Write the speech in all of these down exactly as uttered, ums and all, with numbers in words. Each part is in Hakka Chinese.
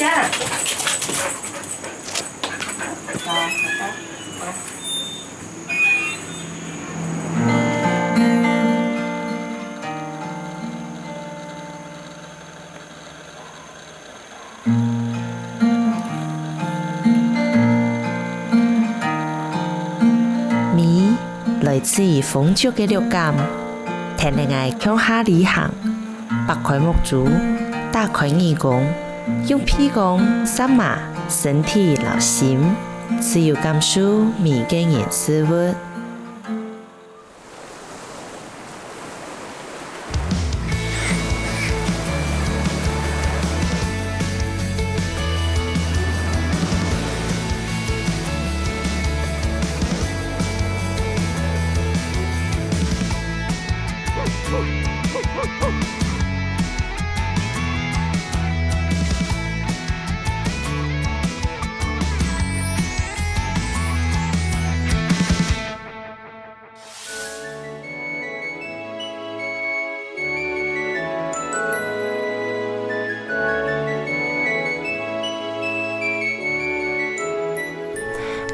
味來自於豐足个六感，跈等𠊎共下旅行。擘開目珠，打開耳公，用鼻公、舌嫲、身體摎心，自由感受每个人事物。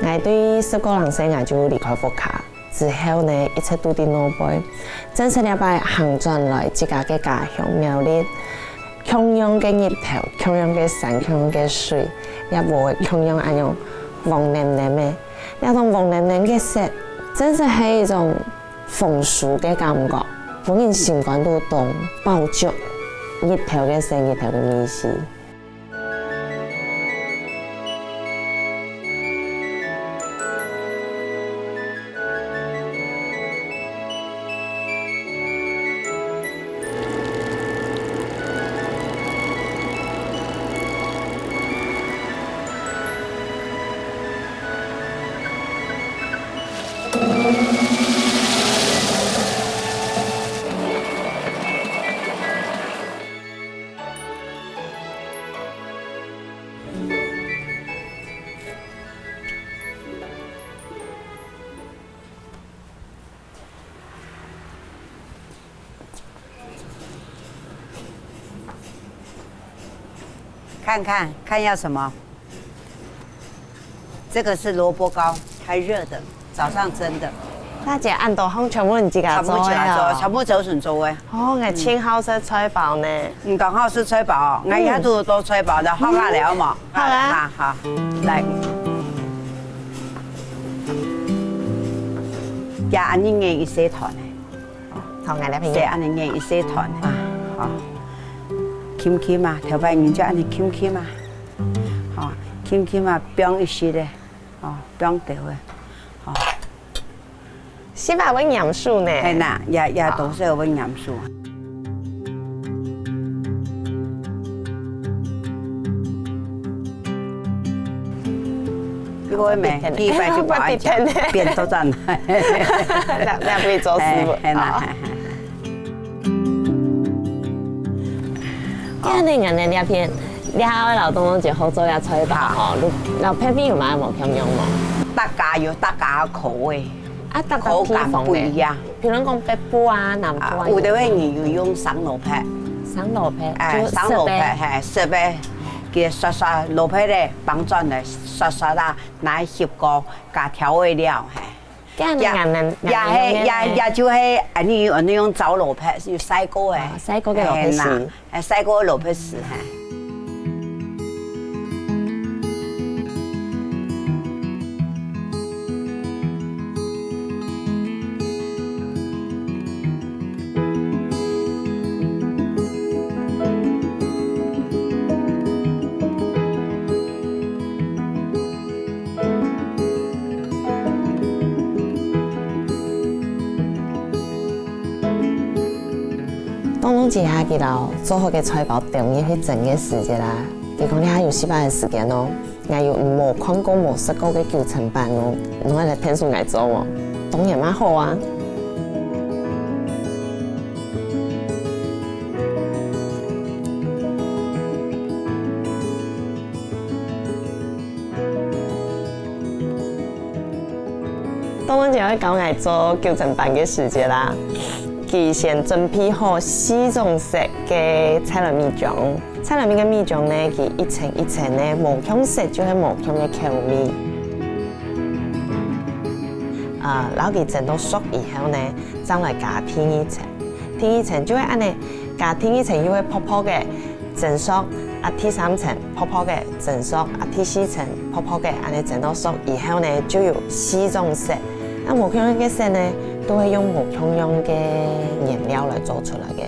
𠊎對十過零歲𠊎就離開屋下，之後呢，一直蹛在外背。正式這擺行轉來自家个家鄉苗栗，共樣个日頭，共樣个山，共樣个水，也無會共樣恁樣黃淰淰个。 這種黃淰淰个色，真係一種豐收个感覺，分人心肝肚當飽足，日頭个色，日頭个味緒。 看看，看要什麼？這個是蘿蔔糕，還熱的，早上蒸的。大姐，恁多項全部你自家做个哦？全部自家做，全部周順做个。哦，𠊎盡好食菜包呢。你當好食菜包哦？𠊎也都做菜包，來，好啊，來嘛。好啊。啊，好，來。也恁樣一細團呢。 好，𠊎來朋友。對，恁樣捏一細團啊，好。輕輕啊，頭擺人就恁樣輕輕啊，好，輕輕啊，放一息仔，哦，放兜仔，好。是吧？會黏手呢。係啦，也也都係會黏手。 這個咩？第一擺就把它講，變到這樣。那那可以做師傅。哎，哎，那，啊。哎，哎。今日𠊎等這片，這下愛摎東東姐好做這菜包吼，摎別位有麼个無共樣無？大家有大家个口味，啊，大家口感不一樣。地方呢？比如講北部啊、南部啊，啊，有的位你有用生蘿蔔。生蘿蔔，哎，就生蘿蔔，熟个。嘿，熟个，佢刷刷蘿蔔咧，放轉來，刷刷啦， 拿去翕過，加調味料，嘿。這樣也，也係，也，也就係，恁樣，恁樣用燥蘿蔔，有曬過个。哦，曬過个蘿蔔絲。嘿啦，哎，曬過个蘿蔔絲，嘿。當中之下，佢摎做好个菜包丟入去蒸个時節啦，佢講這下有四擺个時間哦。 𠊎有無看過、無食過个九層粄哦，你愛來𢯭手𠊎做哦，當然嘛好啊。當然就愛教𠊎做九層粄个時節啦。佢先準備好四種色个菜來米漿。菜來米个米漿呢，佢一層一層呢，無共色就係無共个口味。啊，摎佢蒸到熟以後呢，正來加第二層。第二層就係恁呢，加第二層又係薄薄个，蒸熟啊，第三層薄薄个，蒸熟啊，第四層薄薄个，恁呢蒸到熟以後呢，就有四種色。啊，無共樣个色呢，都會用無共樣个原料來做出來个。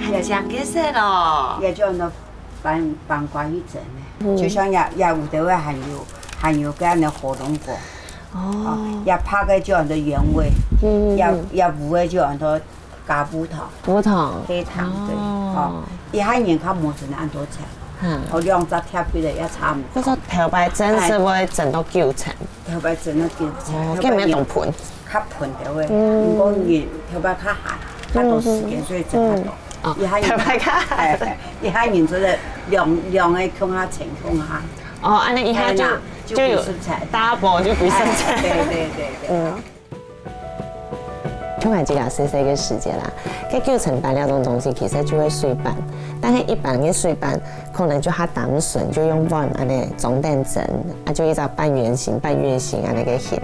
很靚个色哦。也就恁樣翻，翻過去蒸个，嗯。就像也，也有个還有，還有个恁樣火龍果，哦。哦，也白个就恁樣原味，嗯，嗯，也，嗯。也烏个就恁樣加烏糖。烏糖。黑糖，對，哦。哦，一下人較無蒸恁多層，嗯。哦，兩隻疊起來也差毋多。就說頭擺蒸係會蒸到九層。頭擺蒸到九層，哦，頭擺人該毋係當噴。較噴个喂，嗯。毋過人頭擺較閒，較多時間，嗯，嗯。所以蒸較多。嗯。哦，一下人，頭擺較閒。哎，哎，一下人做得兩，兩个共下蒸共下。哦，恁呢一下就，哎，那就，就有幾十層。Double就幾十層。哎，對，對，對，對。嗯。 像𠊎自家細細个時節啦，該九層粄這種東西其實就係水粄，但係一般个水粄可能就較單純，就用碗恁呢裝等蒸，啊就一隻半圓形、半月形恁呢个形。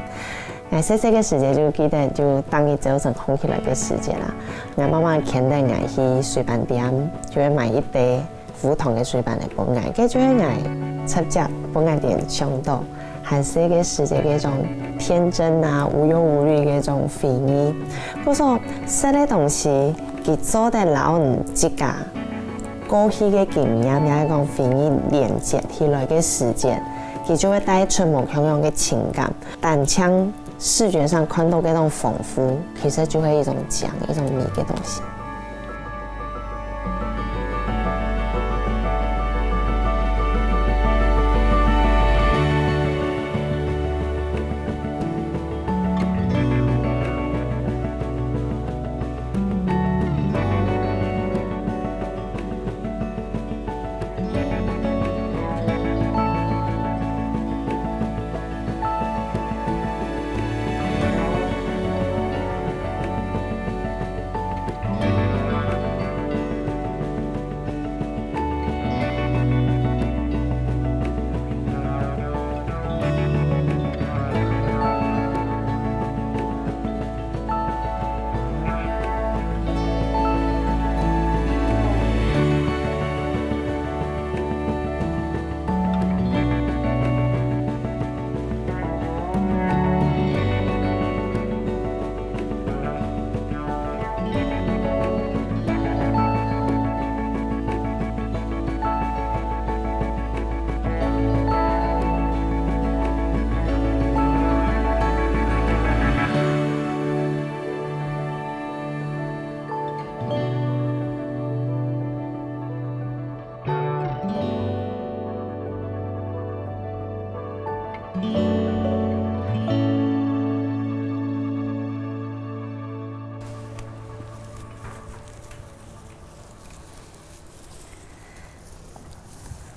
𠊎細細个時節就記得，就當日朝晨䟘起來个時節啦，𠊎媽媽牽等𠊎去水粄店，就會買一垤 烏糖个水粄來分𠊎，該就係𠊎直接分𠊎聯想到還細个時節該種天真啊、無憂無慮个該種回憶。故所，食个東西，佢做得摎你自家過去个經驗，也係講回憶連結起來个時節，佢就會帶出無共樣个情感。單淨 視覺上看到該種豐富，其實就係一種靚、一種美个東西。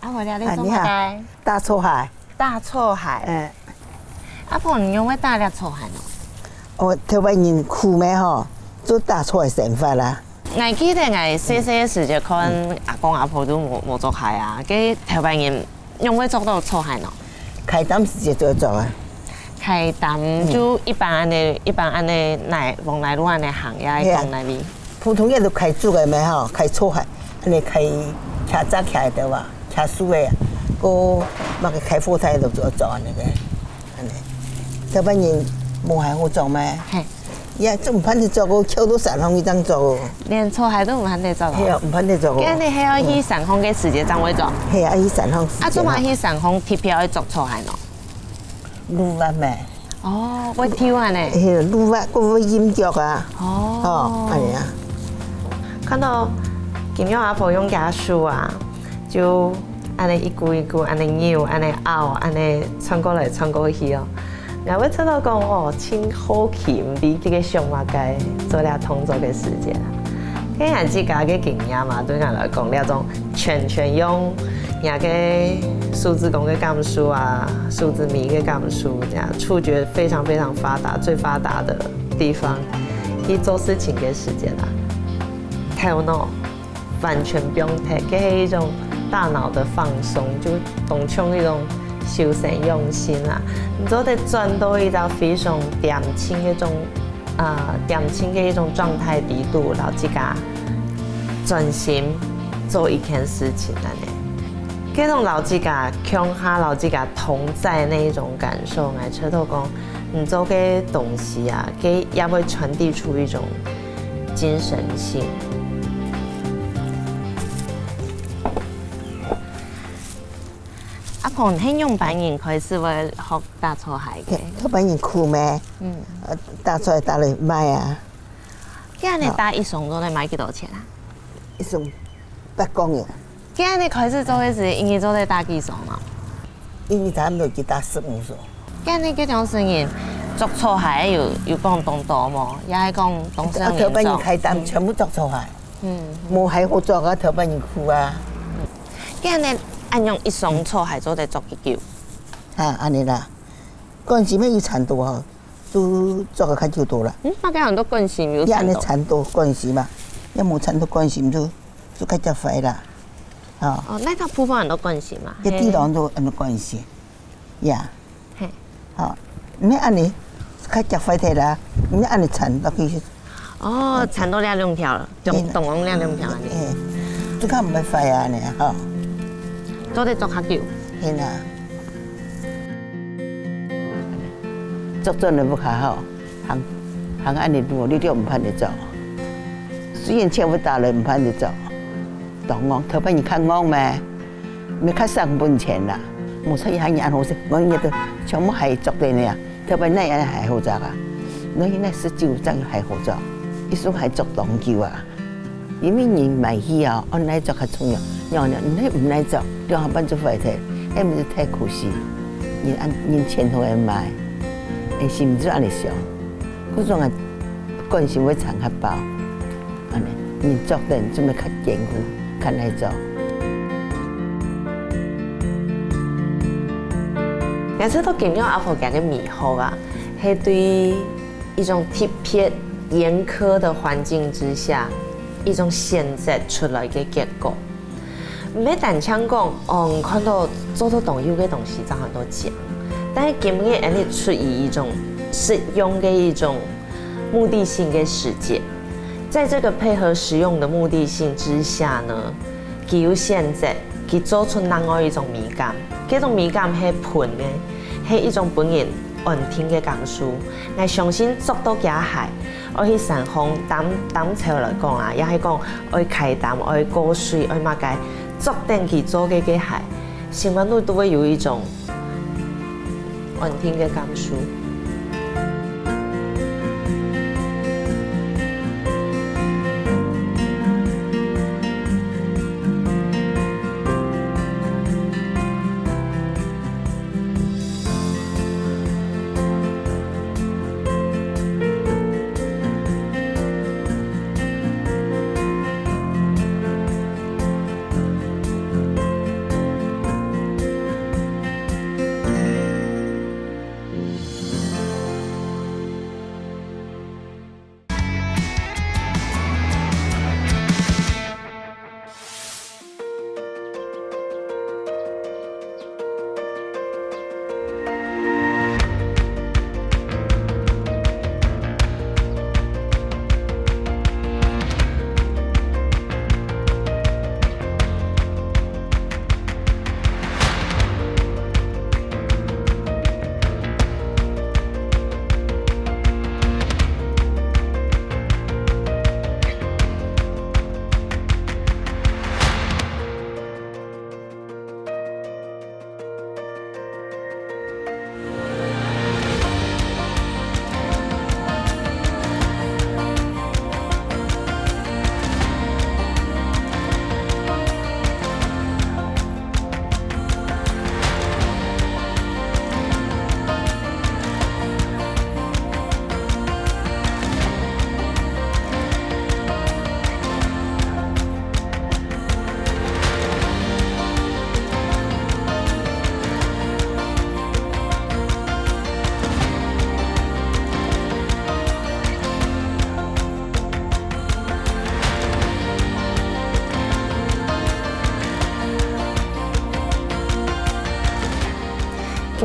阿婆，你做麼个？啊，你好。打草鞋。打草鞋。嗯。阿婆，你仰會打這草鞋呢？哦，頭擺人苦咩吼，就打草鞋生活啦。𠊎記得𠊎細細个時節看阿公阿婆都無，無著鞋啊，該頭擺人仰會著到草鞋呢？ 開擔時節就著啊。開擔就一般恁呢，一般恁呢，哪，往哪路恁呢行，也係講哪位？普通个就開竹个咩吼，開草鞋，恁呢開，徛遮徛个對吧？徛樹个啊，過麼个開火炭就著，著恁呢个，恁呢。頭擺人無鞋好著咩？嘿。也就毋盼得著哦，翹到山項去正著哦。連草鞋都毋盼得著哦。係啊，毋盼得著哦。該恁呢係愛去山項个時節正會著。係啊，去山項時節啊。啊，做麼去山項特別愛著草鞋呢？ 路滑咩？哦，會抽恁呢。係，路滑，過會陰腳啊。哦。哦，恁呢啊。看到金玉阿婆用厥手啊，就恁呢一股一股恁呢扭，恁呢拗，恁呢穿過來穿過去哦。𠊎會知道講哦，盡好奇，毋知佢个想麼个，做這動作个時節啊。該𠊎自家个經驗嘛，對𠊎來講，這種全全用人个手指公个感受啊，手指尾个感受，這樣觸覺非常非常發達，最發達的地方，佢做事情个時間啊，頭腦完全放忒，這係一種大腦的放鬆，就當像一種修身養性啊。你做得轉到一隻非常恬靜个種啊，恬靜个一種狀態底肚，摎自家專心做一件事情恁呢。這種摎自家共下、摎自家同在个那一種感受，𠊎覺得講，你做个東西啊，佢也會傳遞出一種精神性。阿婆，你係仰般人開始會學打草鞋个？頭擺人苦咩？嗯。呃，打出來打來賣啊。該恁呢打一雙做得賣幾多錢啊？一雙八角銀。該恁呢開始做个時，一日做得打幾雙啊？一日差毋多去打十五雙。該恁呢該種時人著草鞋有，有講當多無？也係講當少人著？啊，頭擺人開店全部著草鞋。嗯。無鞋好著啊，頭擺人苦啊。該恁呢恁樣一雙草鞋做得著幾久？啊，恁呢啦。 慣勢乜有程度吼，就著个較久多啦。嗯，大概很多慣勢有程度。你恁呢程度慣勢嘛，你無程度慣勢就，就較快壞啦。哦。哦，該大部分很多慣勢嘛。一地方都恁呢慣勢，呀。嘿。哦，你恁呢較快壞忒啦，你恁呢程落去 哦，纏到這兩條了，中，中央這兩條啊。哎，這个毋會壞啊，恁呢吼。做得做較久。係啊。做轉來屋下吼，行，行恁呢路，你就毋盼得做。雖然錢會打來，毋盼得做。當戇，頭擺人較戇咩？ 毋係較省本錢啦，無錯，一下人恁好勢，𠊎日都全部還著等呢啊，頭擺哪有恁好著啊？𠊎現在十九正還好著，一雙還著當久啊。因為人買去啊，愛耐著較重要，仰般呢？你毋耐著，兩下半就壞忒，該毋係忒可惜。人恁，人錢都會買，誒，心就恁呢想。 故所啊，慣勢會撐較飽，恁呢，人著等做得較堅固，較耐做。𠊎知道今日阿婆厥个美好啊，係對一種特別嚴苛的環境之下，一種選擇出來个結果。 毋係單淨講，哦，你看到做到當幼个東西正很多錢，但係今日恁呢出於一種實用个一種目的性个實踐，在這個配合實用的目的性之下呢，佢有選擇，佢做出另外一種美感，這種美感係分个，係一種分人安定个感受。𠊎相信著到厥鞋， 愛去山項擔，擔樵來講啊，也係講愛㧡擔、愛過水、愛麼个，著等佢做个該鞋，心肝肚都會有一種安定个感受。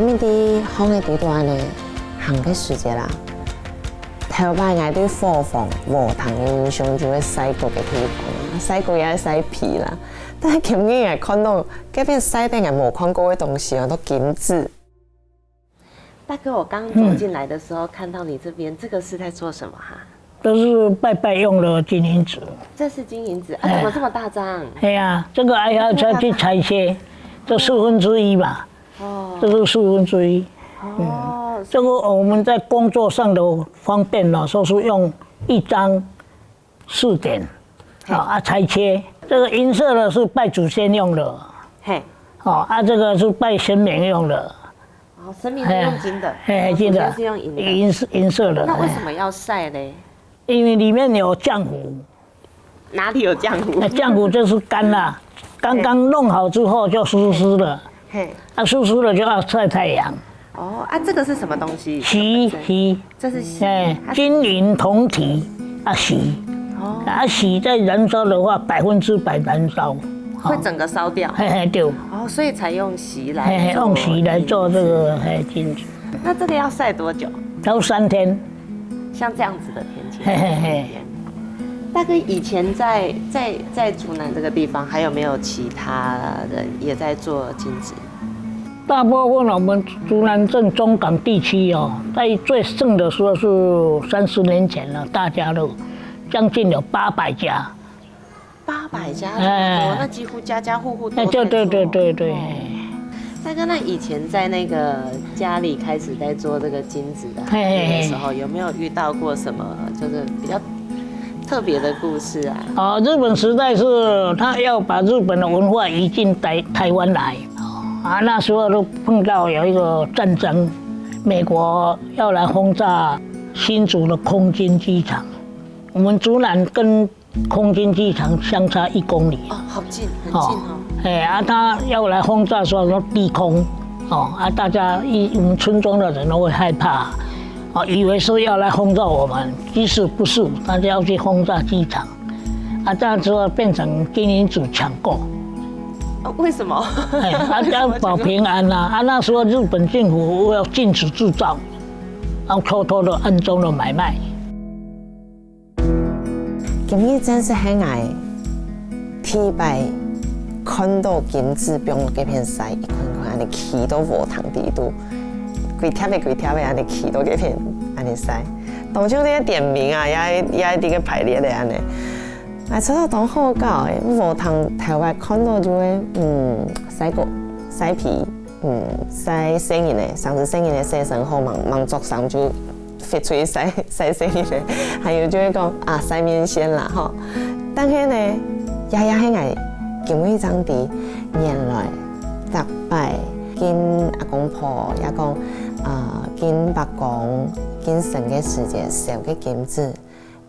因為在巷仔裡肚恁仔行个時節啦，頭擺𠊎對伙房禾埕个印象就係曬穀个地方啊，曬穀也係曬皮啦。但係今日𠊎看到該片曬到𠊎無看過个東西哦，都金紙。大哥，我剛走進來的時候看到你這邊，這個是在做什麼哈？這是拜拜用的金銀紙。這是金銀紙啊，哎。怎麼這麼大張？哎呀，這個還要再去裁切，這四分之一吧。哦。這是四分之一。哦，嗯，這個我們在工作上的方便呢，說是用一張四點，嘿。啊，啊，裁切。這個銀色的是拜祖先用的，嘿。哦，啊，這個是拜神明用的。哦，神明是用金的，嘿，嘿，哦，金的，祖先是用銀的。银色，银色的，那為什麼要曬嘞？因為裡面有漿糊。哪裡有漿糊？那漿糊就是乾啦，剛剛弄好之後就濕濕的，嘿。啊，濕濕的就要曬太陽。哦，啊，這個是什麼東西？錫，錫。這是錫，哎，它是金銀銅錫，啊，錫。哦。啊，錫在燃燒的話，百分之百燃燒。會整個燒掉。嘿，嘿，對。哦，所以才用錫來做，嘿，嘿，用錫來做這個，嘿，金紙。那這個要曬多久？要三天。像這樣子的天氣。嘿，嘿，嘿。大哥，以前在，在，在竹南這個地方，還有沒有其他人也在做金紙？大部分我們竹南鎮中港地區哦，在最盛的時候是三十年前了，大家都將近有八百家。八百家這麼多，哎。那幾乎家家戶戶都在做。哎，對，對，對，對，對。哦。大哥，那以前在那個家裡開始在做這個金紙的行業的時候，嘿，嘿，嘿。有沒有遇到過什麼就是比較特別的故事啊？哦，日本時代是他要把日本的文化移進台，台灣來，啊，那時候都碰到有一個戰爭，美國要來轟炸新竹的空軍機場，我們竹南跟空軍機場相差一公里。哦，好近，很近哦。哦，哎，啊，他要來轟炸，說，說低空，哦，啊，大家一，我們村庄的人都會害怕，哦，以為是要來轟炸我們，其實不是，他是要去轟炸機場。啊，這樣子變成金銀紙搶購。哦，為什麼？哎，啊，要保平安啦。啊，那時候日本政府要禁止製造，然後偷偷的、暗中的買賣。 今日正式係𠊎第一擺看到金紙放該片曬，一捆捆恁仔企到禾埕底肚，歸疊仔歸疊仔恁仔企到該片恁仔曬。當像該點名啊，也，也在該排列个恁仔。𠊎覺得當好搞欸，禾埕頭擺看到就係，嗯，曬穀、曬皮，嗯，曬細人仔，生出細人仔洗身好，吂，吂著衫就 發出去曬，曬細人仔，還有就係講啊，曬麵線啦吼。但係呢，這也係𠊎今日正知，原來逐擺敬阿公婆，也講啊，敬伯公、敬神个時節燒个金紙，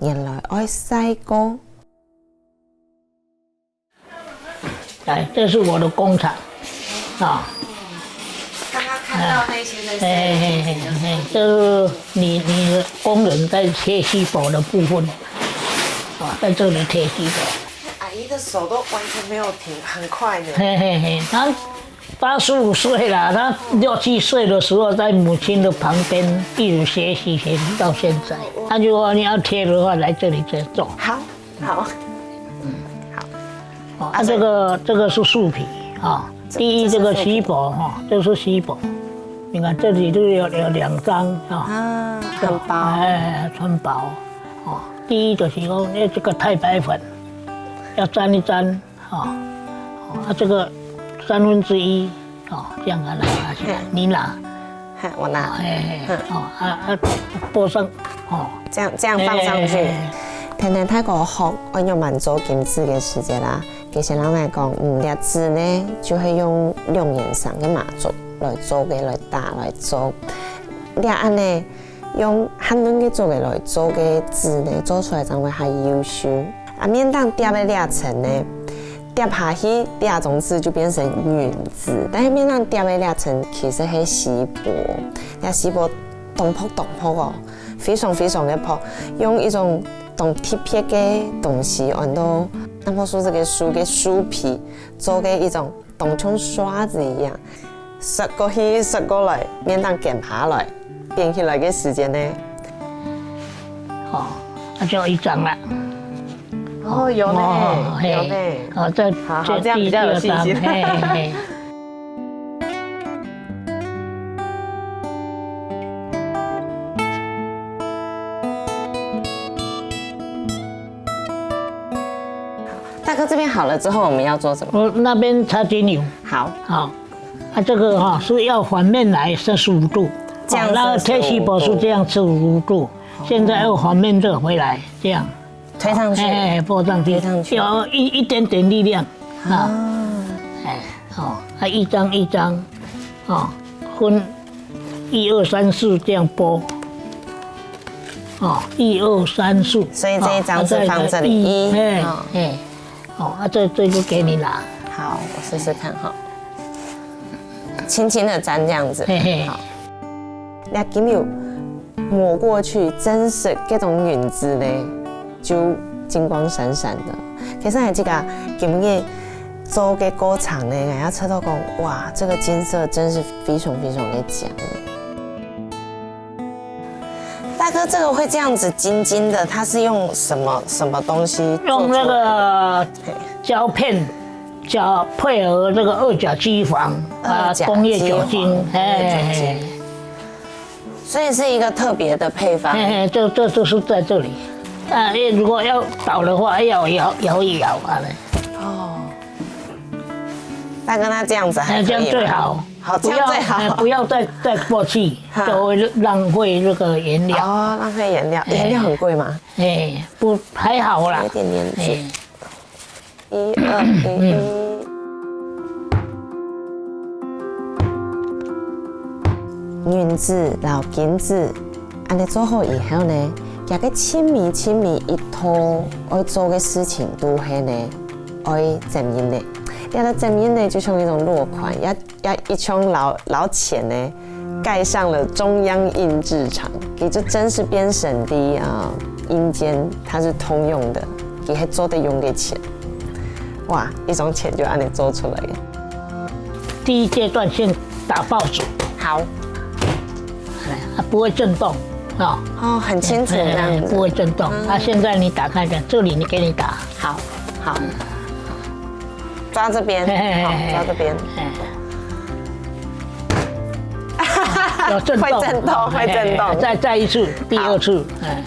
原來愛曬過。 來，這是我的工廠，啊。剛剛看到那些在曬的東西，嘿，嘿，嘿，嘿，這是你，你的工人在切錫箔的部分，啊，在這裡切錫箔。阿姨的手都完全沒有停，很快呢。嘿，嘿，嘿，他八十五歲了，他六七歲的時候在母親的旁邊一直學習，學習到現在。他就說你要切的話，來這裡切做。好， 好，好。哦，啊，這個，這個是樹皮啊。這，第一，這個錫箔哈，這是錫箔。你看這裡就有，有兩張啊。啊，很薄。哎，很薄。哦，第一就是說，哎，這個太白粉要沾一沾啊。哦，啊，這個三分之一 哦，這樣啊，拿起來，嘿。你拿。嘿，我拿。嘿，嘿，嘿。哦，啊，啊，放上，哦。這樣，這樣放上去。嘿，嘿，嘿。天天大哥學愛仰般做金紙个時節啦，佢先摎𠊎講，嗯，這紙呢，就係用龍眼生个麻竹來做个，來打，來做。這恁呢， 用恁樣个做个來做个紙呢，做出來正會較優秀。啊，面頂貼个這層呢，貼下去這張紙就變成銀紙，但係面頂貼个這層其實係錫箔，這錫箔當薄當薄哦，非常非常个薄，用一種當特別个東西，安到南瓜樹這個樹个樹皮做个一種當像刷子一樣。塞過去、塞過來，免得捲下來，捲起來个時間呢？哦，那就一張了。哦，有呢，哦，嘿，有呢。哦，这好好，这样比较有信心。嘿嘿。大哥，这边好了之后，我们要做什么？我那边擦精油，好，好，啊，这个哈是要反面来三十五度，这样哦那个三十五 table 是这样四十五度，现在要反面这个回来，这样，推上去。哎，放上去，推上去要一一点点力量啊，哎，哦，啊，一张一张，哦，分一二三四这样拨，哦，一二三四，所以这一张是放这里哦啊再一哎哦哎，哦，啊，这这个给你拿，好，我试试看哈。轻轻的沾这样子。嘿嘿。好，那精油抹过去，真实这种云子呢，就金光闪闪的。其实还这个今日做个过程呢，还要吃到讲，哇，这个金色真是非常非常的强。大哥，这个会这样子金金的，它是用什么什么东西做出来的？用那个嘿胶片，胶配合这个二甲基防啊二甲基防工业酒精，工业酒精哎，所以是一个特别的配方。哎，这这就是在这里。啊，如果要倒的话，要摇摇一摇啊嘞。哦，大哥，那这样子还哎，可以吗这样最好。好，这样最好。不要哎不要再再过去，哈就会浪费这个原料。哦，浪费颜料，颜料很贵吗？哎，不还好啦有一。点点哎，一二一一。银子摎金子，恁呢做好以后呢，佢个親密親密一套愛做个事情都係呢，愛針印呢。這个針印呢，就像一種落款，也也一種摎摎錢呢，蓋上了中央印製廠，佢就真是變成的啊，印鑑它是通用的，佢係做得用个錢。哇，一種錢就恁呢做出來了。第一阶段先打报纸，好，哎，啊不会震动啊。哦，很清楚这样子。哎不会震动。啊，现在你打开看，这里你给你打，好，好，抓这边，嘿嘿嘿好，抓这边。哎，有震动，会震动会震动哎再再一次，第二次，哎，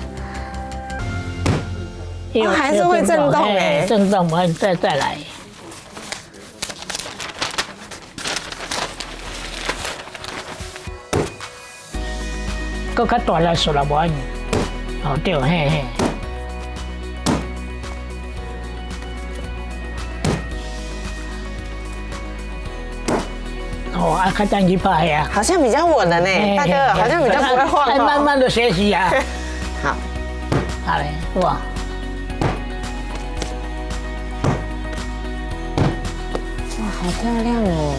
哦还是会震动哎哎，震动，我再再来。搁较大力出来无要紧。哦，对，嘿嘿。哦，啊，较等去拍啊。好像比较稳了呢，嘿大哥，好像比较不会晃哦。哎，慢慢的学习啊。好，好嘞，哇，哇，好漂亮哦。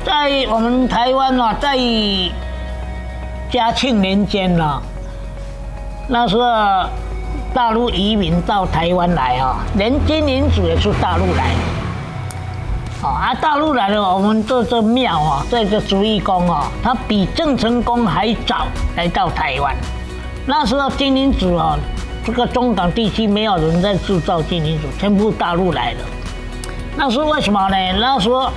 在我们台湾啊，在嘉庆年间呢，那时候大陆移民到台湾来啊，连金银组也是大陆来的。哦，啊，大陆来了，我们这这庙啊，这个竹义宫啊，它比郑成功还早来到台湾。那时候金银组啊，这个中港地区没有人在制造金银组，全部大陆来的。那是为什么呢？那时候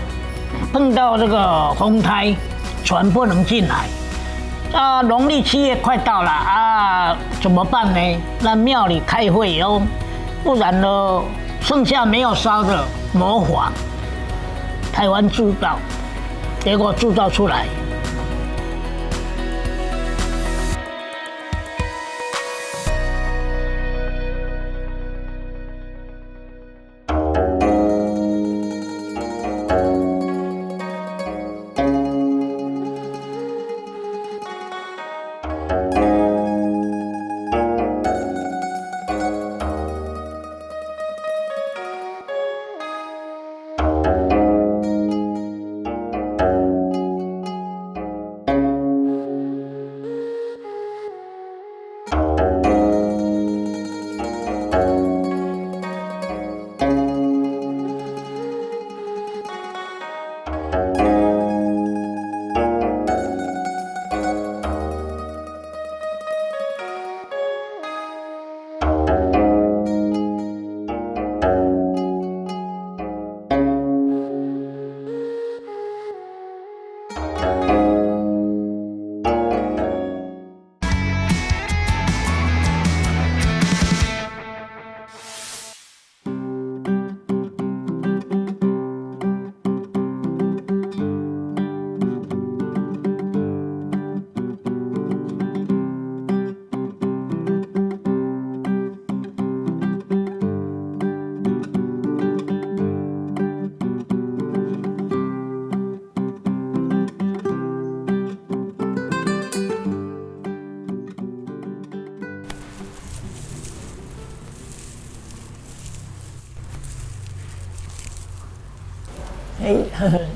碰到这个风灾，船不能进来。啊，农历七月快到了啊，怎么办呢？那庙里开会哦，不然呢，剩下没有烧的魔法，台湾制造，结果制造出来。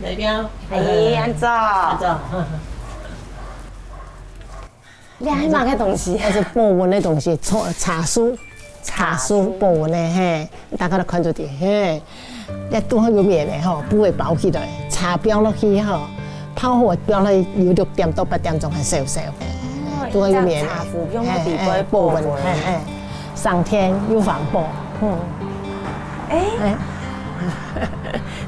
代表。阿姨，恁早。恁早。你還買个東西？那是保溫的東西，茶，茶樹，茶樹保溫的，嘿，大家都看出去，嘿。 這都好有味个吼，布會包起來，茶放落去吼，泡好放落去有六點到八點鐘還燒燒，哦，都好有味个。一隻茶壺用个地方保溫。嘿，嘿，保溫，嘿，嘿，省電又環保，嗯。哎。哎。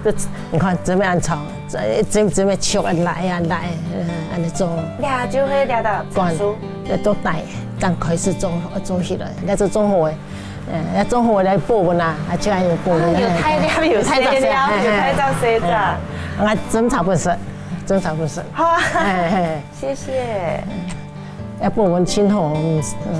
這，你看，這邊恁長，這，這，這邊摵啊，來啊，來，嗯，恁樣做。這就係這个茶樹。這都帶，剛開始做，做起來，這是做好个。 嗯，要做好來保溫啊，啊，就愛有保溫。啊，有大粒，有細粒，有大隻細隻。嗯，啊，斟茶分食，斟茶分食。好啊，嘿，嘿。謝謝。要保溫盡好，嗯，嗯。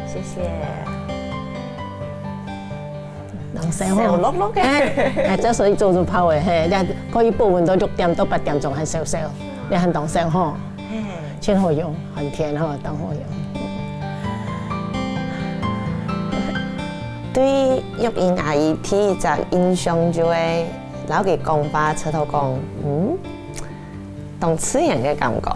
謝謝。 人燒吼。燒熝熝个。哎，哎，這所以做就泡个，嘿，這可以保溫到六點到八點鐘還燒燒，這還當燒吼。嘿。盡好用，很甜吼，當好用。對玉英阿姨第一隻印象就係摎佢講話，直頭講，嗯， 當自然个感覺，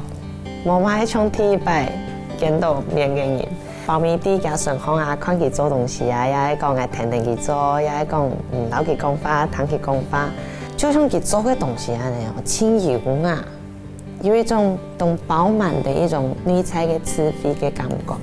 無麼个像第一擺見到面个人。包尾在佢身項啊，看佢做東西啊，也係講𠊎跈等佢做，也係講，嗯，摎佢講話，聽佢講話，就像佢做个東西恁樣哦，盡優雅，有一種當飽滿的一種內在个智慧个感覺。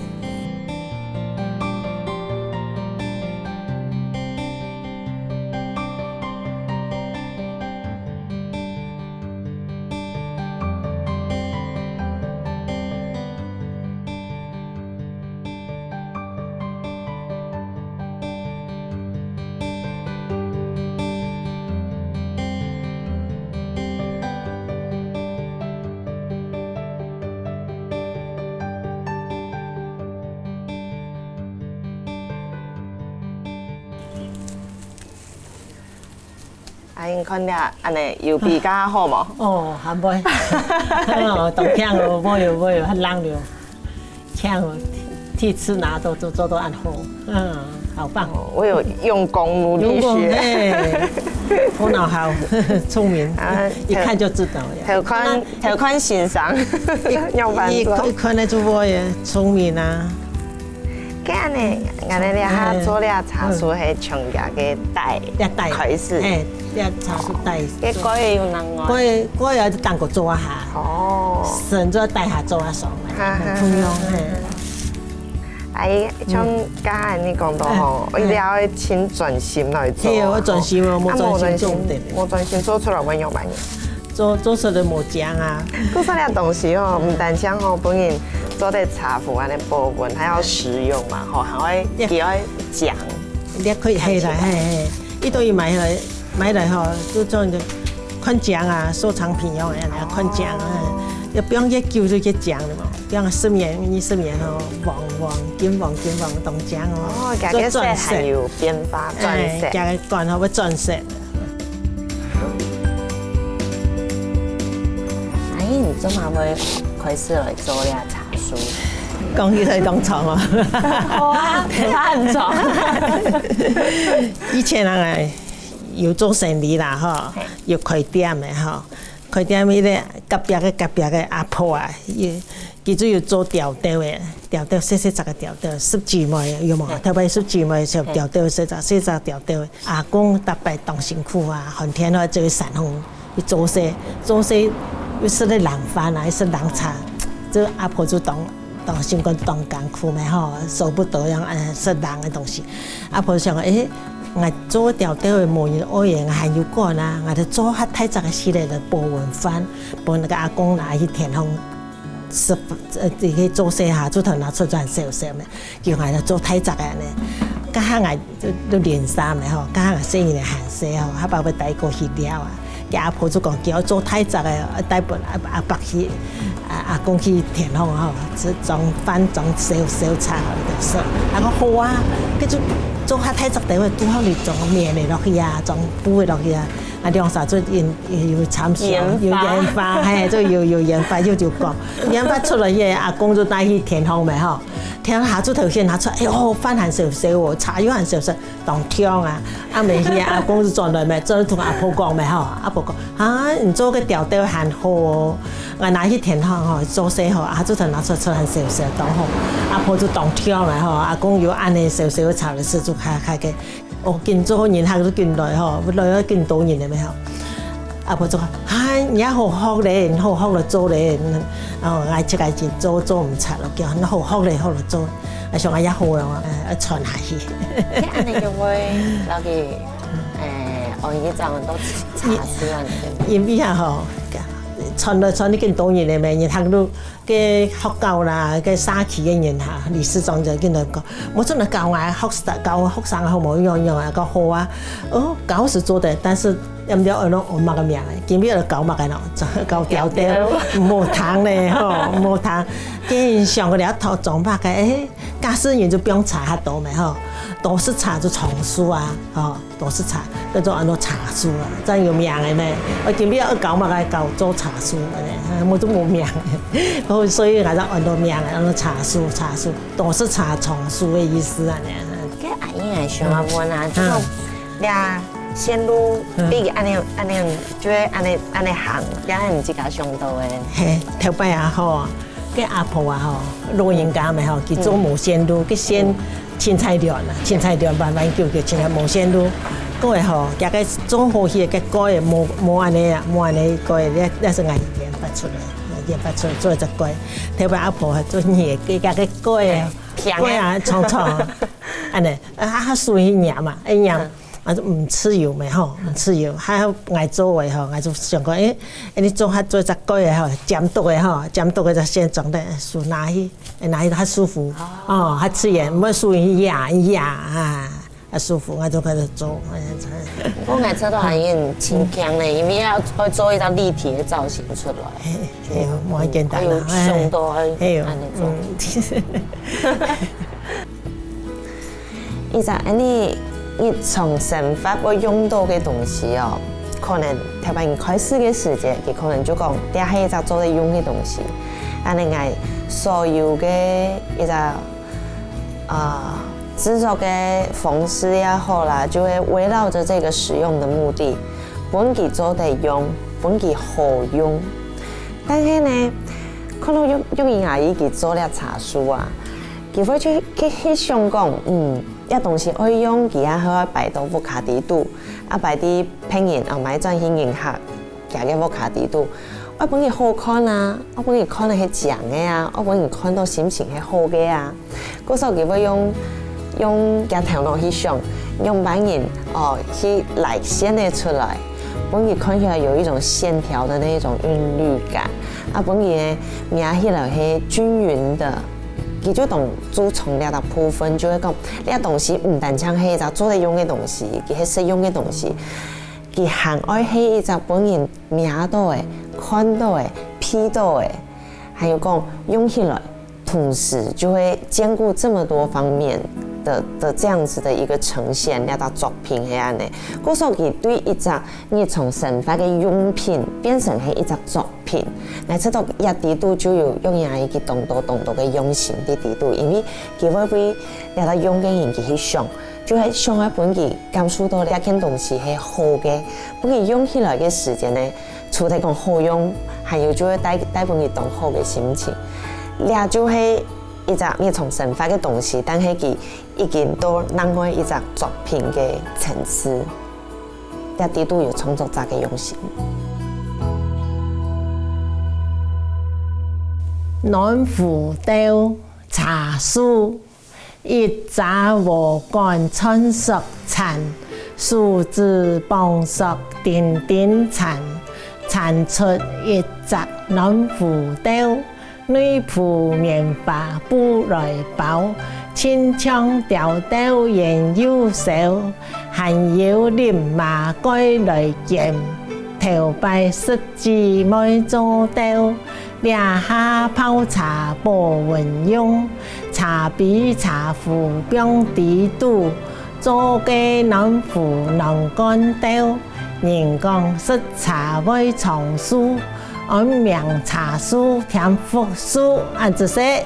啊，你看這恁樣有比較好無？哦，還袂。哦，當慶哦，會哦，會哦，還冷了。慶哦，第一次拿到做，做到恁好，嗯，好棒。哦，我有用功努力學。用功，嘿，頭腦好，聰明，啊，一看就知道呀。頭看，頭看先生，用飯做。一，一看就會耶，聰明啊。 該恁樣，𠊎等這下做這茶樹係像這个帶，這帶開始。嘿，這茶樹帶。該蓋有另外。蓋，蓋也係單個做一下。哦。順做帶下做下爽嘛，哈哈哈。共樣，嘿。哎，像剛才你講到吼，嗯。一定要盡專心來做。嘿，我專心哦，無專心做毋得。啊，無專心，無專心做出來，𠊎有滿意。 做，做出來無靚啊。故所這東西吼，毋單淨吼，分人做得茶壺恁樣保溫，還要實用嘛，吼，還愛，也愛靚。你可以，嘿啦，嘿，嘿，一堆買來，買來吼，就做一个看靚啊，收藏品用个，來看靚啊。哦。也不用越久就越靚了嘛，不用十年、二十年吼，黃黃、金黃、金黃，當靚哦。哦，這个色還有變化，做鑽石。哎，這个罐吼，會鑽石。 阿姨，你做麼會開始來做這茶樹？講起來當長哦。好啊，他很長。以前人啊，有做生理啦，吼，嘿。有開店个，吼，開店，彼个隔壁个，隔壁个阿婆啊，有 佢就有做吊兜个，吊兜細細隻个吊兜，十姊妹有無？嘿。頭擺十姊妹就吊兜細隻，細隻吊兜。阿公逐擺當辛苦啊，寒天啊，就去山項去做事，做事又食个冷飯啊，又食冷茶，這阿婆就當，當心肝當艱苦咩吼，捨不得樣，呃，食冷个東西。阿婆想，誒，𠊎做吊兜个無人愛个，𠊎還有管啊，𠊎就做較大隻个起來來保溫飯，分該个阿公拿去田項 食，呃，這个做事哈，就頭拿出轉燒燒咩，叫𠊎做大隻个呢。該下𠊎就，就練衫个吼，該下𠊎細人仔還細吼，下擺會帶過去尞啊。佢阿婆就講，叫𠊎做大隻个，呃，帶分阿，阿伯去，啊，阿公去田項吼，就裝飯裝燒，燒茶吼，就食。啊，講好啊，該就做下大隻个，拄好你裝棉个落去啊，裝布个落去啊。 啊，兩儕就研，有參詳，研發。有研發，嘿，就有，有研發，就，就講，研發出來，个阿公就帶去田項咩吼，天下晝頭先拿出，哎喲，飯還燒燒哦，茶又還燒燒，當香啊！啊，尾去阿公就轉來咩，轉來同阿婆講咩吼，阿婆講：「啊，你做个吊兜還好哦，𠊎拿去天堂吼，做事吼，下晝頭拿出出還燒燒，當好。」阿婆就當香啊吼，阿公有恁呢燒燒个茶來食，就開開个。哦，今朝人客都緊來吼，來緊多人了咩吼。阿婆就講：「啊，你也好學咧，你好學來做咧。」哦，𠊎自家去做，做毋出咯，叫你好學咧，學來做。 啊，想啊也好咯，呃，傳下去。該恁呢就會落去，誒，哦，一張都茶水啊，因為啊吼，傳來傳去緊多人了咩，人客都，該學校啦，該社區个人哈，理事長就緊來講，無準來教𠊎學生，教學生好無？樣樣啊，講好啊，哦，教是做得，但是 也毋知愛用麼个名誒，今日愛教麼个咯？教吊兜，無糖咧吼，無糖。跟想个了頭裝麼个，誒，假使人就毋用茶較多咩吼，多食茶就長壽啊，吼，多食茶，叫做安到茶壽啊，正有名誒咩。我今日愛教麼个，教做茶壽安呢，無就無名誒。哦，所以𠊎就安到名誒，安到茶壽，茶壽，多食茶長壽个意思安呢。該阿英啊，想要問啊，這種 這線路比恁呢，恁呢，就會恁呢，恁呢行，也係你自家想到个。嘿，頭擺啊吼，該阿婆啊吼，老人家嘛吼，佢做無線路，該線凊彩亂啊，凊彩亂，彎彎扭扭，凊彩無線路。過後吼，佢个做好去个，該改个無，無恁呢啊，無恁呢改个，該，該係𠊎研發出來，研發出來做一隻改。頭擺阿婆還做你个，佢个改个，平个。改啊，長長，恁呢，啊，啊，手去捏嘛，哎，捏。 啊，毋自由咩吼，毋自由。還好𠊎做个吼，𠊎就想講，誒，誒，你做下做一隻改个吼，尖篤个吼，尖篤个就先裝咧，手拿去，誒，拿去較舒服，哦，較自然，毋好手去壓壓啊，較舒服，𠊎就開始做。毋過𠊎知道還很輕鬆咧，因為要，要做一隻立體个造型出來，嘿，嘿，無簡單啦，哎，有想到，哎，嘿，恁呢做。嗯。 一隻恁呢日常生活會用到个東西哦，可能頭擺人開始个時節，佢可能就講，這係一隻做得用个東西。恁呢𠊎所有个一隻，呃，製作个方式也好啦，就會圍繞著這個使用的目的，分佢做得用，分佢好用。但係呢，看到玉，玉英阿姨佢做這茶樹啊， 佢會去，去，去想講，嗯，這東西愛用，佢也好擺到屋下底肚，啊，擺在別人，啊，買轉去人客，佢个屋下底肚，愛分佢好看啊，愛分佢看了係靚个啊，愛分佢看到心情係好个啊。故所佢會用，用佢頭腦去想，用別人，哦，去拉線个出來，分佢看起來有一種線條的那一種韻律感，啊，分佢个摸起來係均勻的。 佢就當注重這個部分，就會講，這東西毋單淨係一隻做得用个東西，佢係實用个東西，佢還愛係一隻分人摸到个、看到个、鼻到个，還有講用起來，同時就會兼顧這麼多方面的，的這樣子的一個呈現，這隻作品係恁呢。故所佢對一隻日常生活个用品變成係一隻作品， 𠊎知道這底肚就有用佢个當多當多个用心在底肚，因為佢會為這個用个人佢去想，就係想愛分佢感受到這件東西係好个，分佢用起來个時間呢，除忒講好用，還有就會帶，帶分佢當好个心情。這就係一隻日常生活个東西，但係佢已經到另外一隻作品个層次。 這底肚有創作者个用心。暖壺兜，茶樹，一拃禾稈穿石層，樹枝傍石釘釘層，層出一隻暖壺兜。 內鋪棉花布來包，親像吊兜圓又燒，還有笠嫲蓋來捲，頭擺識姊妹做兜，這下泡茶保溫用，茶杯茶壺放底肚，做个暖壺暖罐兜。人講食茶會長壽， 安名茶樹添福壽，恁仔細。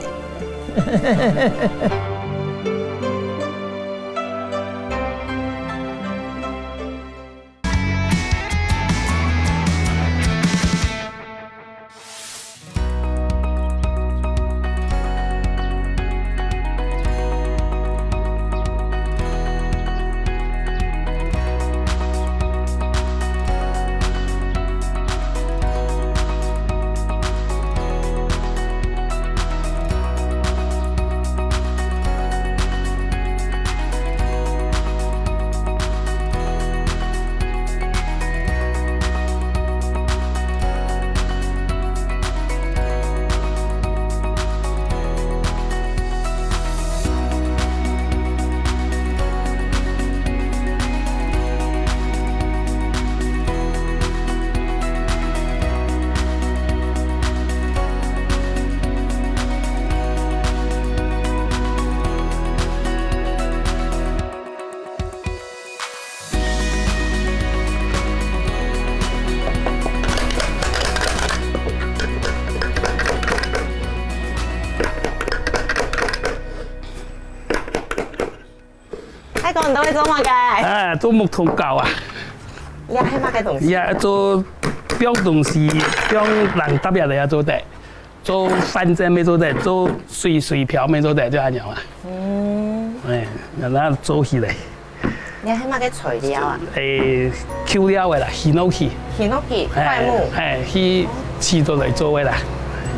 大哥，你到底做麼个？哎，做木桶搞啊。這係麼个東西？也做放東西，放零搭入來也做得，做飯甑也做得，做水水漂也做得，就恁樣啊。嗯。哎，那做起來。這係麼个材料啊？哎，舊料个啦，hinoki。Hinoki，檜木。哎，去起做來做个啦。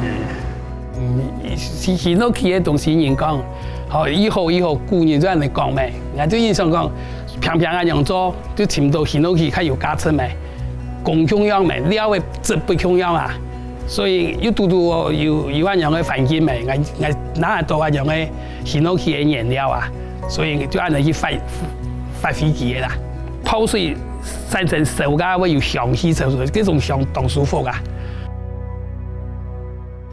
嗯，hinoki个東西人講， 好，以後，以後，古人就恁樣講咩，𠊎就印象講，平平恁樣做，就尋到hinoki較有價值咩，工共樣咩，料个質不共樣啊，所以又堵堵有有恁樣个環境咩，𠊎𠊎拿到恁樣个hinoki个原料啊，所以就恁樣去發發揮佢个啦，泡水產生燒个會有香氣出來，這種香當舒服啊。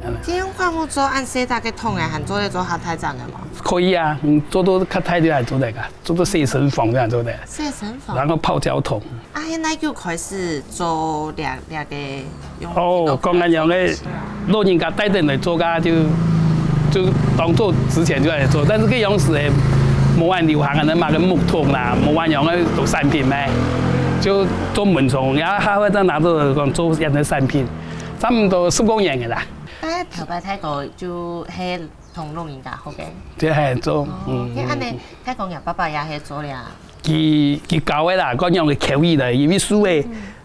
恁樣。這樣看有做恁細隻个桶仔，還做得做較大隻个無？可以啊，你做到較大个還做得个，做到洗身房个還做得。洗身房。然後泡腳桶。啊，該哪久開始做這這个用？哦，講恁樣个，老人家帶等來做个，就就當做之前就來做，但是該樣時誒，無恁流行恁樣麼个木桶啦，無恁樣个做產品咩，就做門窗，然後還會再拿到來講做恁樣个產品。 差毋多十過年个啦。大概頭擺大哥就係同老人家學个。這還做，哦，嗯，該恁樣，嗯，大哥若爸爸也係做了。佢佢教个啦，講樣个口語个，因為樹个，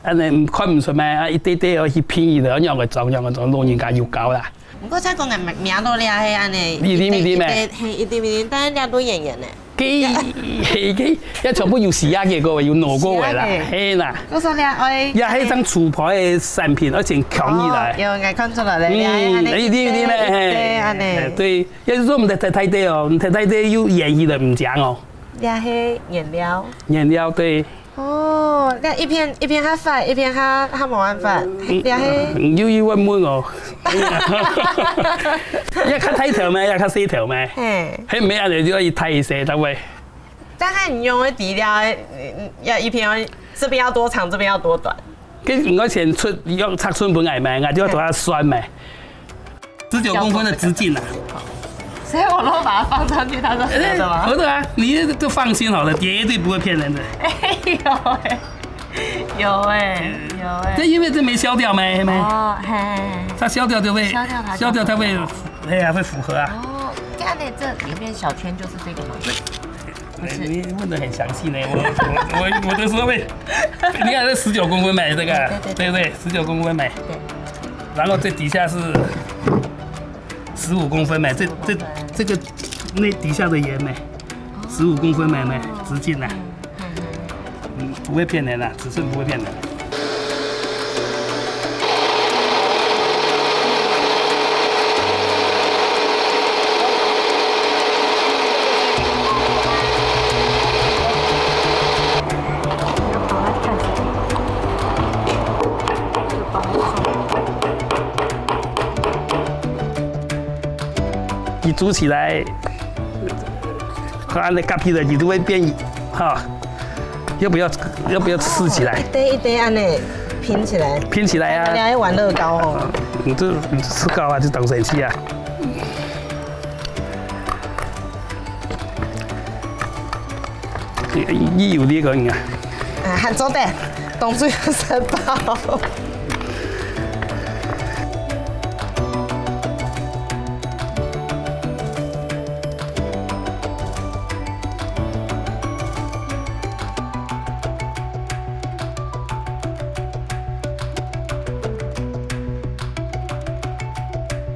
嗯，恁樣看毋出咩，啊，一對對哦，去拼音个，樣个裝，樣个裝，老人家有教啦。毋過再講个名名到了係恁樣，一粒一粒咩？一粒一粒，係一粒一粒，但係這都圓圓个。 該該該，也全部有時下个个，有拿過个啦，時下个。係啦。我說了，哎，也係一張出牌个產品，而且強起來。哦，有，𠊎看出來了，嗯，你還，你一定一定呢，一定，嘿。一定，恁樣。哎，對，也是說我們的太太對哦，我們太太對又演繹的毋講哦。也係原料。原料，對。哦，那一片一片較闊，一片較較無辦法，也係。嗯，又又問問哦。也較大條咩，也較細條咩？嘿。 係，毋係恁樣就愛大一些，對不對？但係你用个底料，嗯，要一片要，這邊要多長，這邊要多短。跟你愛先出，用尺寸分𠊎嘛，𠊎就要同佢算嘛。十九公分的直徑啊。所以我如果把它放上去，它是合的嗎？合的啊，你就放心好了，絕對不會騙人的。哎，有哎，有哎，有哎。這因為這沒削掉嘛，沒。哦，嘿，嘿，嘿。它削掉就會，削掉它就，削掉它會，哎呀，會符合啊。哦，這樣呢，這裡面小圈就是這個嗎？不是。哎，你問得很詳細呢，我我我我的時候會，你看這十九公分嘛，這個，對對對對。對不對？十九公分嘛。對。然後這底下是十五公分嘛，這這這個那底下的圓嘛，十五公分嘛嘛，直徑啊。嗯，不會騙人啊，尺寸不會騙人。 佢煮起來，佢恁樣夾起來，佢就會變，哈，要不要要不要試起來？一堆一堆恁樣拼起來，拼起來啊！你還玩樂高哦？你這你這吃高啊，就當神奇啊！你有這個應該。啊，還做得，當初有食飽。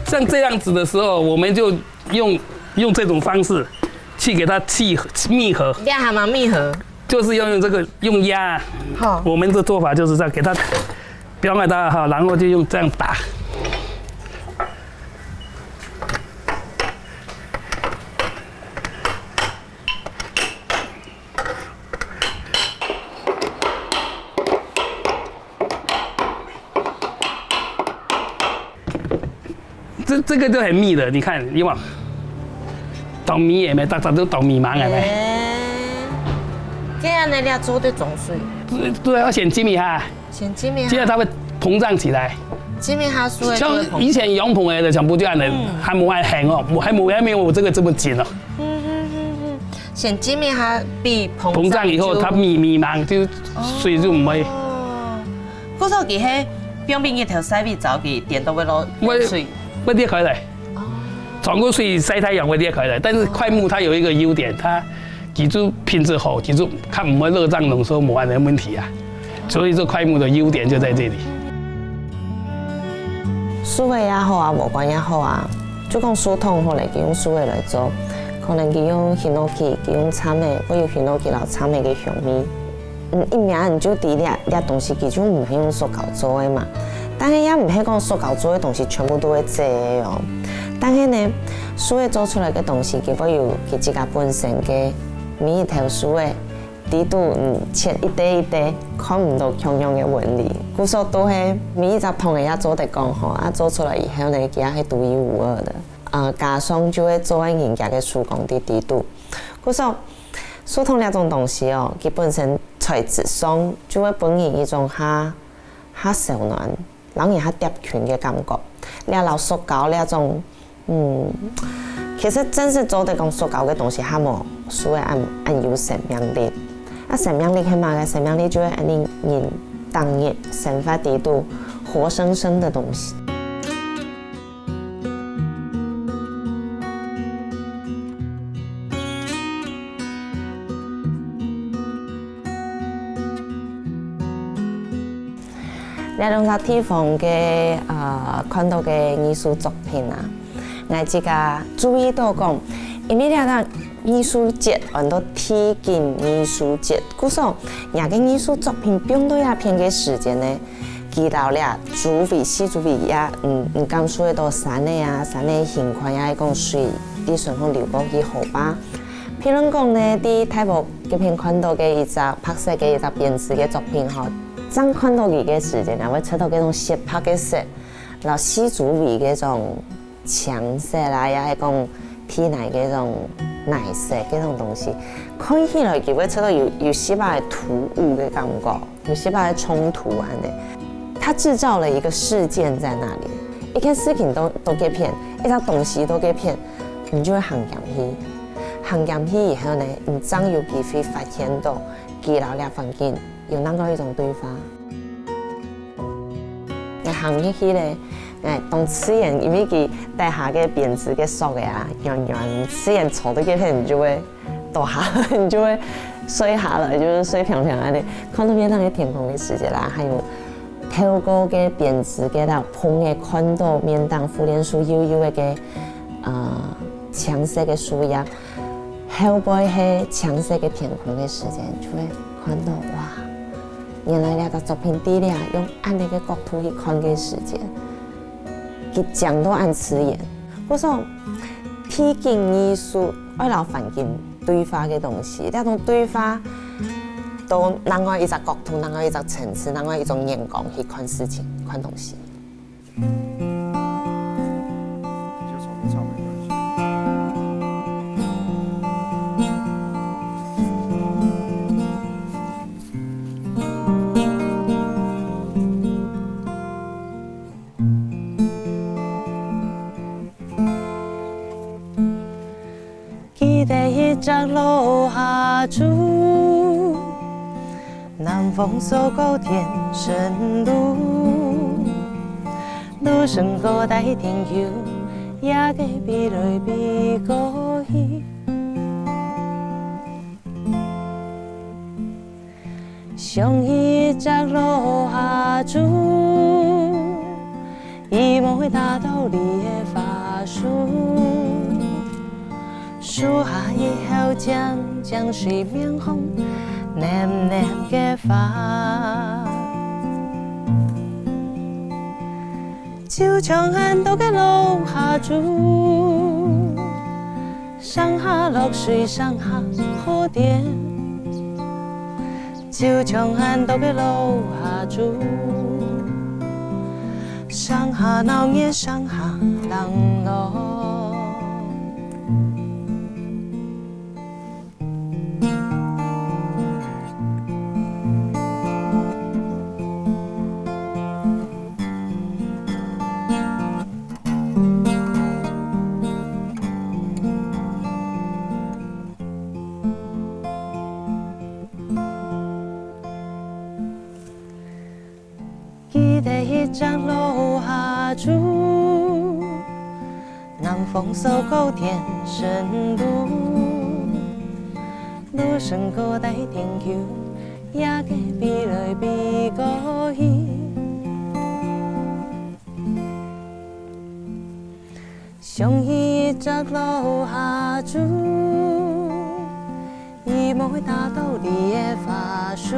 像這樣子的時候，我們就用用這種方式去給它去密合，這還蠻密合。就是要用這個用壓。好，我們的做法就是這樣，給它，不要讓它哈，然後就用這樣打。這這個就很密的，你看，你望，當密也沒，大家都當密忙也沒。這樣呢，你要做得裝水。對，要先浸一下，先浸一下，這樣它會膨脹起來。浸一下水，像以前羊棚的全部這樣的，還沒還很哦，還沒還沒有我這個這麼緊哦。嗯哼哼哼，先浸一下，比膨脹膨脹以後，就它密密忙，就水就不會。哦，故所佢係放平日頭晒會燥，佢顛倒會落水。會裂開來。哦，裝過水晒太陽會裂開來，但是檜木它有一個優點，它基礎品質好，基礎它不會熱脹冷縮，沒有問題啊。所以說檜木的優點就在這裡。樹仔也好啊，禾稈也好啊，就講樹桶好了，佢用樹仔來做，可能佢用hinoki，佢用杉仔，會有hinoki摎杉仔个香味。 嗯，一摸你就知這這東西佢就毋係用塑膠做个嘛。但係也毋係講塑膠做个東西全部都係䆀个哦。但係呢，樹仔做出來个東西，佢會有佢自家本身个每一頭樹仔，底肚嗯切一垤一垤，看毋到共樣个紋理。故所都係每一隻桶仔也做得講吼，啊做出來以後呢，佢也係獨一無二个。呃，加上就會做个人家个手工在底肚。故所 樹桶這種東西哦，佢本身材質上就會分人一種較較燒暖，摎人較貼近个感覺。這摎塑膠這種，嗯，其實真實做得講塑膠个東西，較無樹仔恁恁有生命力。啊，生命力係麼个？生命力就係恁樣人當日生活底肚活生生个東西。 這兩隻地方个呃看到个藝術作品啊，𠊎自家注意到講，因為這隻藝術節安到地景藝術節，故所，這个藝術作品放到這片个時間呢， 佢摎這周圍四周圍也，嗯，你感受得到山仔啊，山仔形狀，也係講水在脣項流過去河壩。譬如講呢，在大屋該片看到个一隻白色个一隻編織个作品吼，正看到佢个時間，也會出到該種雪白个色，摎四周圍該種 青色啦，也係講地泥該種泥色該種東西，看起來佢會出到有有細巴个突兀个感覺，有細巴个衝突恁呢。它製造了一個事件在那裡，一件事情到到該片，一隻東西到該片，你就會行進去，行進去以後呢，你正有機會發現到佢摎這環境有另外一種對話。 𠊎行入去咧，𠊎當自然，因為佢底下个編織个索仔啊，軟軟，自然坐到該片你就會倒下，你就會睡下來，就是睡平平恁呢。看到面頂个天空个世界啦，還有透過个編織个啦，棚仔看到面頂富蓮樹幼幼个个，呃，青色个樹葉， 後背係青色个天空个時間，就會看到，哇，原來這隻作品在這用恁呢个角度去看个時間，佢講到恁自然。故所，地景藝術愛摎環境對話个東西，這種對話，到另外一隻角度、另外一隻層次、另外一種眼光去看事情、看東西。 記得一隻老漢，下晝，南風拂過天生路，路上高大天橋，也个飛來飛過去。 想起一隻老下晝，一模打倒你个花樹。樹下一口靚靚水面紅，嫩嫩个花。 就像恁多个老下晝，上下落水，上下好天。就像恁多个老下晝，上下鬧熱，上下冷落。 記得一隻老下晝，南風拂過天生路，路上高大天橋，也个飛來飛過去。 想起一隻老下晝，一模打倒你个花樹。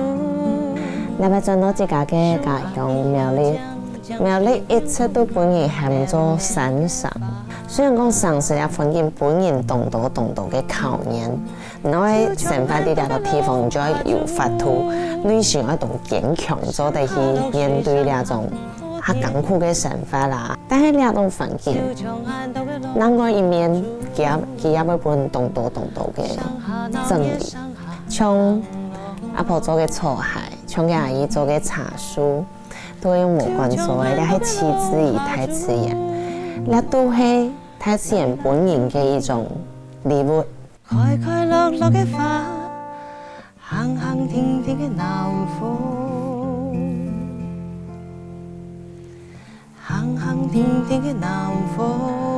這擺轉到自家个家鄉苗栗，苗栗一直都分人喊做山城。雖然講城市个環境分人當多當多个考驗，你愛生活在這個地方，你就愛有法度，內心愛當堅強，做得去面對這種 較艱苦个生活啦。但係這種環境，另外一面，佢也，佢也會分當多當多个整理，像阿婆做个草鞋，像佢阿姨做个茶樹，都係用無管做个，這係取自於大自然，這都係大自然分人个一種禮物。 開開落落个花，行行停停个南風，行行停停个南風。